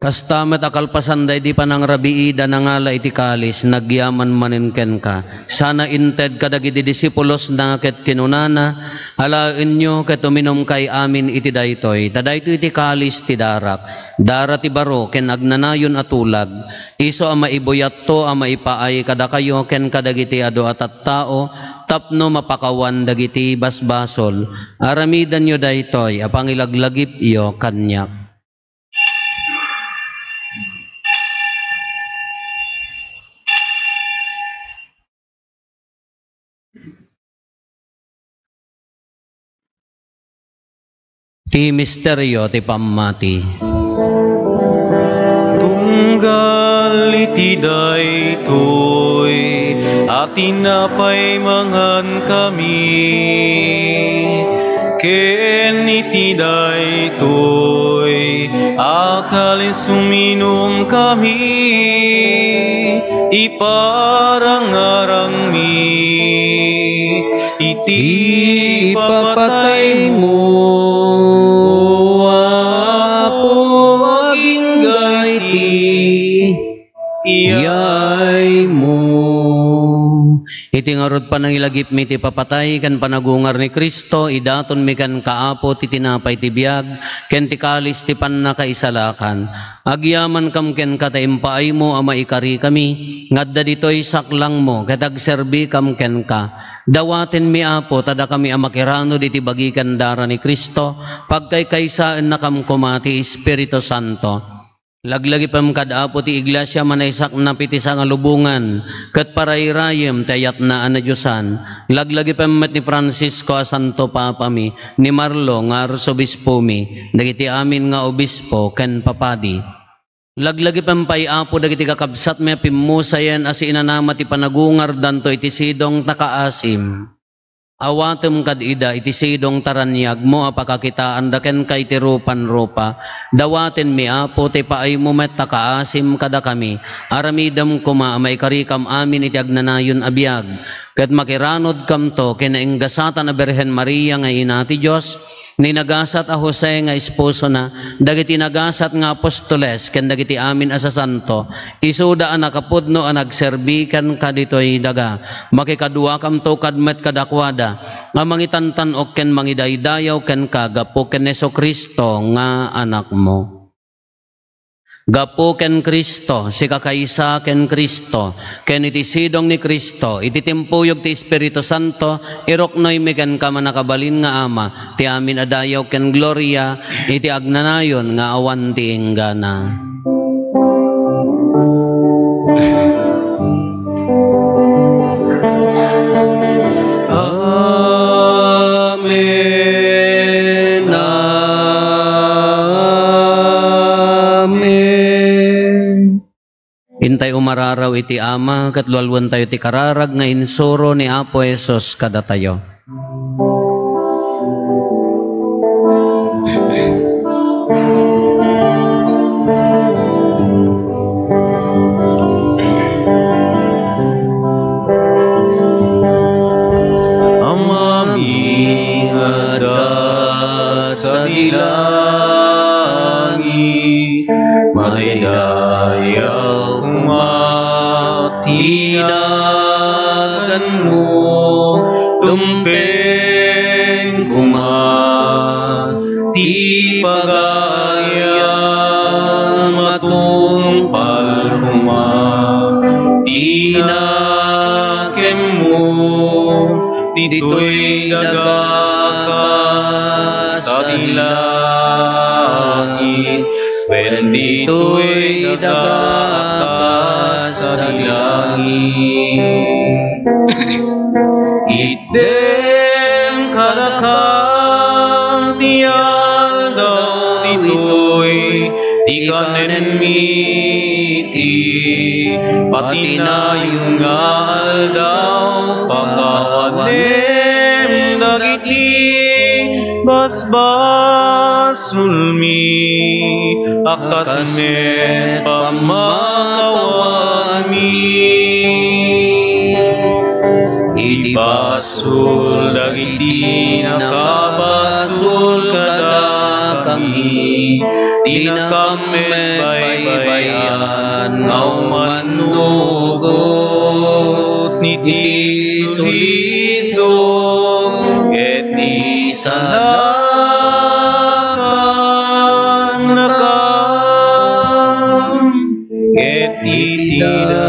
Kasta met a kalpasan daydi panangrabiida, nangala iti kalis, nagyaman manen kenka. Sana inted kadagiti disipulosna ket kinunana, "Alaenyo ket uminumkay amin iti daytoy, ta daytoy ti kalis ti darak, dara ti baro ken agnanayon a tulag, isu a maibuyatto a maipaay kadakayo ken kadagiti adu a tattao tapno mapakawan dagiti basbasol. Aramidenyo daytoy a pangilaglagipyo kaniak." Ti misterio ti pammati. Tunggal iti daytoy a tinapay mangankami, ken iti daytoy a kalis uminumkami, iparangarangmi iti ipapataymo, O Apo, agingga iti iyaymo. Iti ngarud panangilagipmi ti papatay ken panagungar ni Cristo, idatonmi kenka, Apo, ti tinapay ti biag ken ti kalis ti pannakaisalakan. Agyamankam kenka ta impaaymo a maikarikami nga adda ditoy saklangmo ket agserbikam kenka. Dawatenmi, Apo, ta dakami a makiranud iti bagi ken dara ni Cristo, pagkaykaysaennakam koma ti Espiritu Santo. Laglagipem kad Apo ti Iglesia a manaysaknap iti sangalubongan ket parayrayem ti ayatna a nadiosan. Laglagipem met ni Francisco a Santo Papami, ni Marlo nga Arsobispomi, dagiti amin nga obispo ken papadi. Laglagipem pay, Apo, dagiti kakabsatmi a pimmusayen a siinanama ti panagungardanto iti sidong ta kaasim. Awatem kad ida iti sidong ta raniagmo a pakakitaanda kenka iti rupan-rupa. Dawatenmi, Apo, ti paaymo met ta kaasim kadakami. Aramidem koma a maikarikam amin iti agnanayon a biag, ket makiranudkamto ken nainggasatan a Birhen Maria nga Ina ti Dios, ni nagasat a Jose nga esposona, dagiti nagasat nga apostoles, ken dagiti amin a sasanto, isuda a nakapudno a nagserbi kenka ditoy daga. Makikaduakamto kad met kadakuada a mangitantan-ok ken mangidaydayaw kenka gapu ken Jesu-Cristo nga Anakmo. Gapu ken Cristo, sikakaysa ken Cristo, ken iti sidong ni Cristo, iti timpuyog ti Espiritu Santo, iruknoymi kenka, mannakabalin nga Ama, ti amin a dayaw ken gloria iti agnanayon nga awan ti inggana. Amen. Amen. Intay umararaw iti Ama, ket lualuentayo ti kararag nga insuro ni Apo Jesus kadatayo. Amami nga adda sadi langit, madaydayaw koma ti naganmo, tumteng koma ti pagayam, matungpal koma ti nakemmo, ditoy daga kas sadi langit, wen ditoy daga kas sadi langit. Itdem kadaka Nayon nga aldaw, pakawanem dagiti basbasolmi, a kas met pammakawanmi. Iti basol dagiti nakabasol kadakami, dinakam met baybay-an nga umannugot iti sulisog ket isalakannakam ket iti dakes.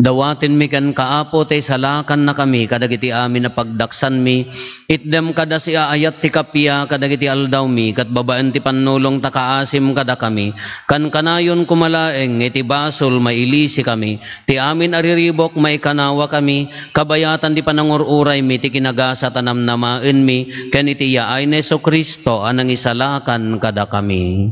Dawatenmi kenka, Apo, ta isalakannakami kadagiti amin a pagdaksanmi. Itdem kada siaayat ti kappia kadagiti aldawmi, ket babaen ti pannulong ta kaasim kadakami. Kankanayon koma laeng nga iti basol mailisikami, ti amin a riribuk maikanawakami, kabayatan ti panangur-uraymi ti kinagasat a namnamaenmi, ken iti yaay ni Jesu-Cristo a nangisalakan kadakami.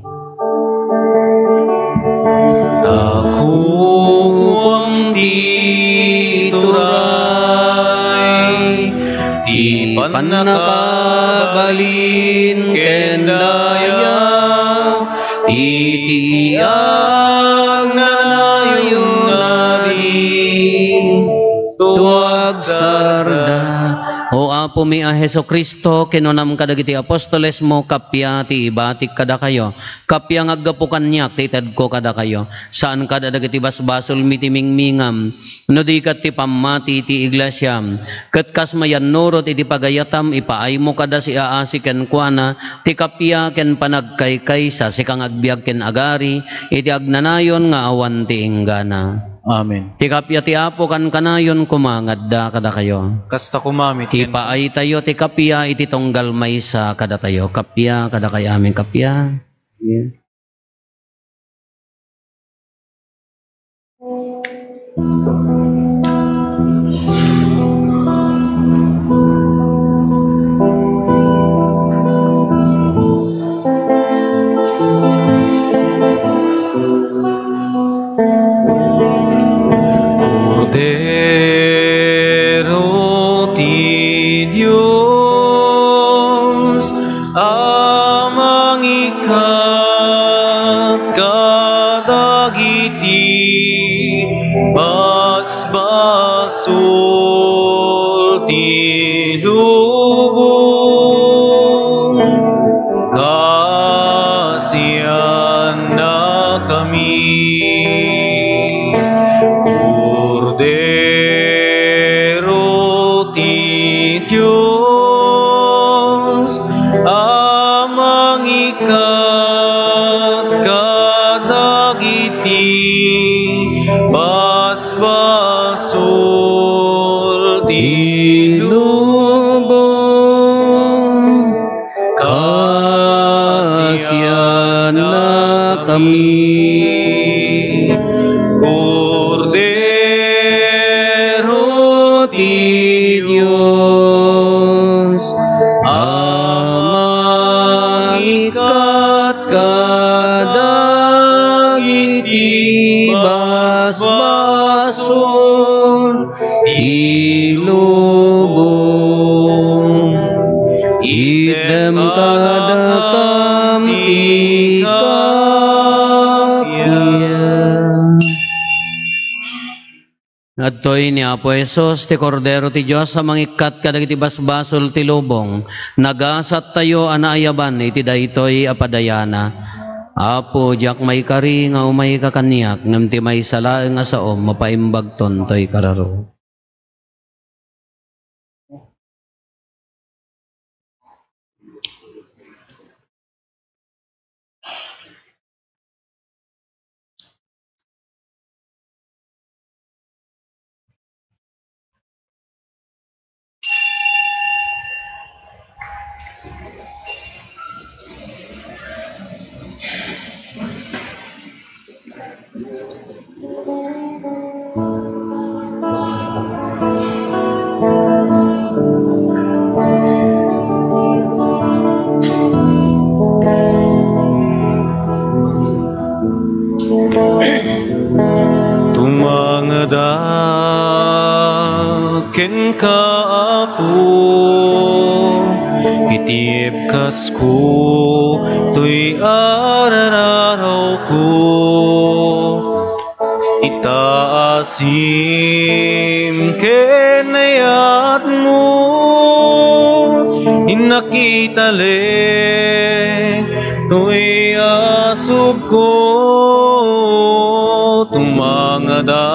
Ta kukuam ti turay, ti pannakabalin ken daya, iti agnanayon a di tuagsarda. O Apomi a Jesu-Cristo, kinunam kadagiti apostolesmo, kappia ti ibatik kadakayo. Kappia nga aggapu kaniak ti itedko kadakayo. Saan kada dagiti basbasolmi ti mingmingam, no di ket ti pammati ti iglesiam. Ket kas mayannurot iti pagayatam, ipaaymo kada siaasi kenkuana ti kappia ken panagkaykaysa, sika nga agbiag ken agari iti agnanayon nga awan ti inggana. Amen. Ti kappia ti Apo kankanayon koma nga adda kadakayo. Kasta koma met ken. Ipaaytayo ti kappia iti tunggal maysa kadatayo. Kappia kadakay amin, kappia. Yeah. Kordero ti Dios a mangikkat kadagiti basbasol ti lubong. Kasiannakami, Kordero ti Dios, a mangikkat kadagiti basbasol ti lubong. Kasiannakami, Kordero ti Dios, a mangikkat kadagiti basbasol ti lubong. Itdem kadakam ti kappia. Adtoy ni Apo Jesus, ti Kordero ti Dios a mangikkat kadagiti basbasol ti lubong. Nagasattayo a naayaban iti daytoy a padayana. Apo, diak maikari nga umayka kaniak, ngem ti maysa laeng a saom, mapaimbagton toy kararo. Da kenka, Apo, iti ebkasko toy ararawko. Itaasim ken ayatmo, innak italek toy asubko. Tumangada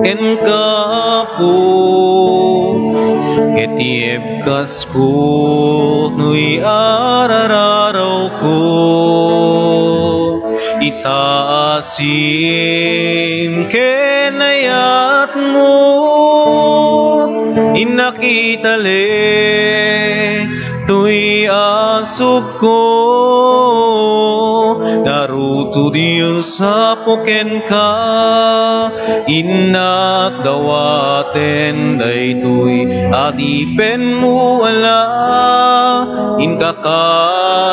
kenka, Apo, ket ibkasko toy ararawko. Itaasim ken ayatmo, innak italek toy asubko. Ngarud, O Dios, Apo, kenka, innak dawaten daytoy adipenmo a la. Inka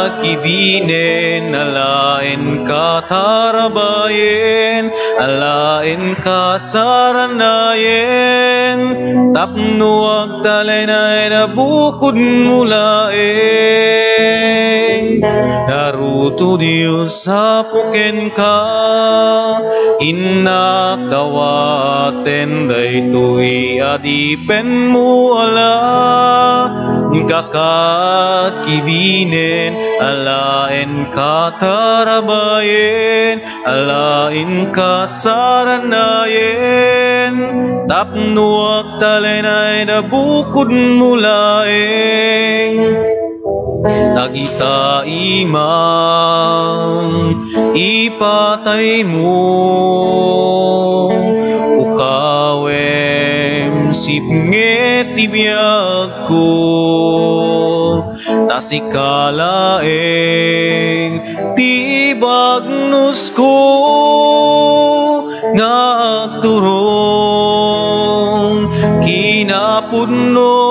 kakibinen, alaenka tarabayen, alaenka saranayen, tapno agtalinaed a bukodmo laeng. Ngarud, O Dios, Apo, kenka, innak dawaten daytoy adipenmo a la. Inka kakibinen, alaenka tarabayen, alaenka saranayen, tapno agtalinaed a bukodmo laeng. Dagita imam, ipataymo, pukawem, sipnget ti biagko, ta sika laeng ti bagnosko nga agturong kinapudno.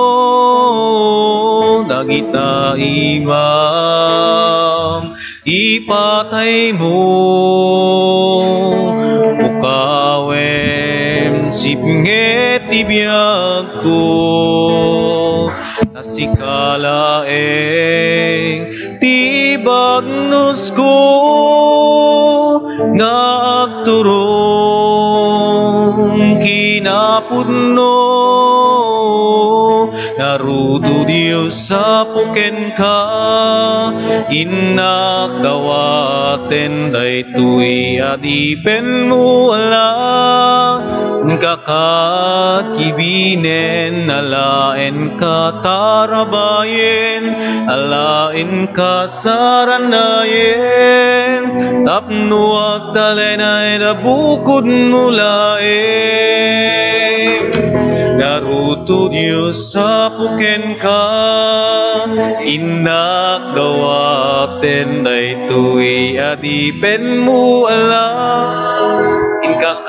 Dagita imam, ipataymo, pukawem, sipnget ti biagko, ta sika laeng ti bagnosko nga agturong kinapudno. Ngarud, O Dios, Apo, kenka, innak dawaten daytoy adipenmo a la. Inka kakibinen, alaenka tarabayen, alaenka saranayen, tapno agtalinaed a bukodmo laeng. Ngarud, O Dios, Apo, kenka, innak dawaten daytoy adipenmo a la. Inka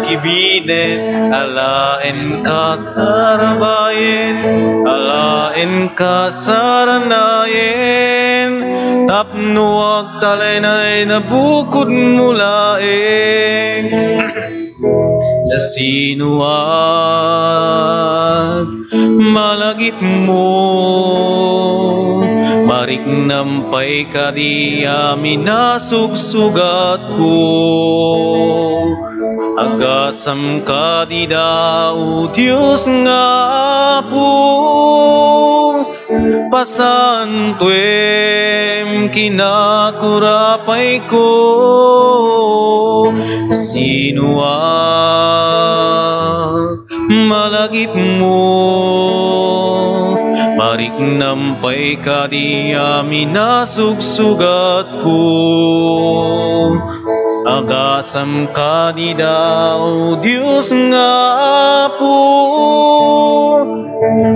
kakibinen, alaenka tarabayen, alaenka saranayen, tapno agtalinaed a bukodmo laeng. Sino ak malagipmo, mariknam pay kadi amin a sugsugatko. Agasam kadi da, O Dios nga Apo, pasantuem kinakurapayko. Sino ak malagipmo, mariknam pay kadi amin a sugsugatko. Agasam kadi da, O Dios nga Apo,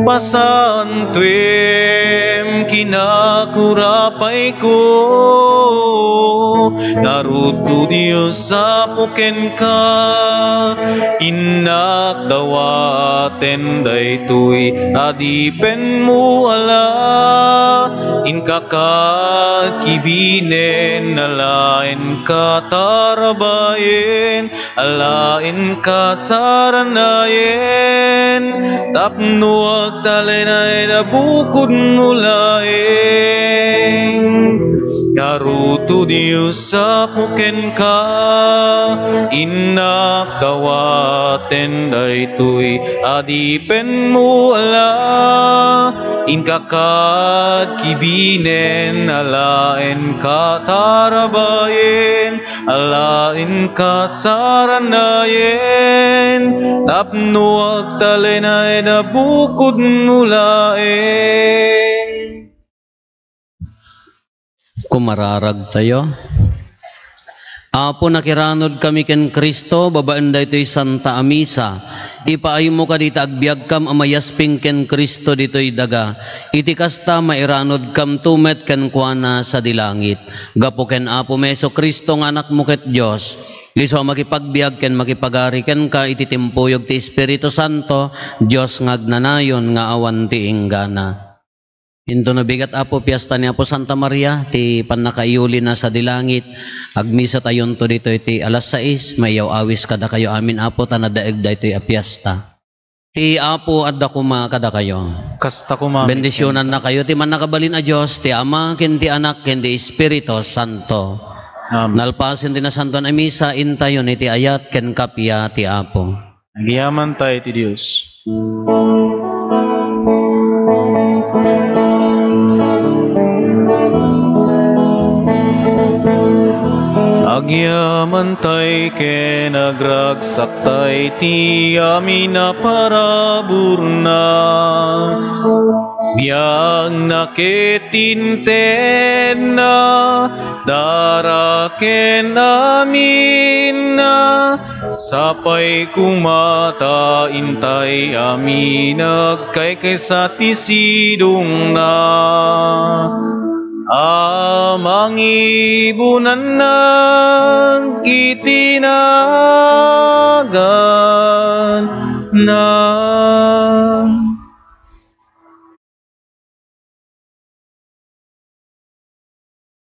pasantuem kinakurapayko. Ngarud, Dios, Apo kenka, innak dawaten daytoy adipenmo, ala, inka kibinen, ala, inka tarabayen, ala, inka saranayen, tapno agtalinaed a bukodmo laeng. Ngarud, Dios, Apo kenka, innak dawaten daytoy adipenmo, ala, inka kibinen, ala, inka tarabayen, ala, inka saranayen, tapno agtalinaed a bukodmo laeng. Kumararagtayo. Apo, nakiranudkami ken Cristo babaen daytoy Santa a Misa. Ipaaymo kadi ta agbiagkam a mayasping ken Cristo ditoy daga. Iti kasta, mairanudkamto met kenkuana sadi langit. Gapu ken Apomi Jesu-Cristo nga Anakmo ket Dios, isu a makipagbiag ken makipagari kenka iti timpuyog ti Espiritu Santo, Dios nga agnanayon nga awan ti inggana. Intono bigat, Apo, fiesta ni Apo Santa Maria, ti pannakaiyulina sadi langit. Agmisatayonto ditoy ti alas sais, maiyaw-awis kadakayo amin, Apo, ta nadaeg daytoy a fiesta. Ti Apo adda koma kadakayo. Kasta koma. Bendisionannakayo ti Mannakabalin a Dios, ti Ama, ken ti Anak, ken ti Espiritu Santo. Amen. Nalpasen ti Nasantoan a Misa, intayon iti ayat ken kappia ti Apo. Agyamantay ti Dios. Agyamantay ken agragsaktay ti amin a paraburna. Biagna ket intedna, dara ken aminna, sapay koma ta intay amin agkaykaysa ti sidongna a mangibunanna iti naganna.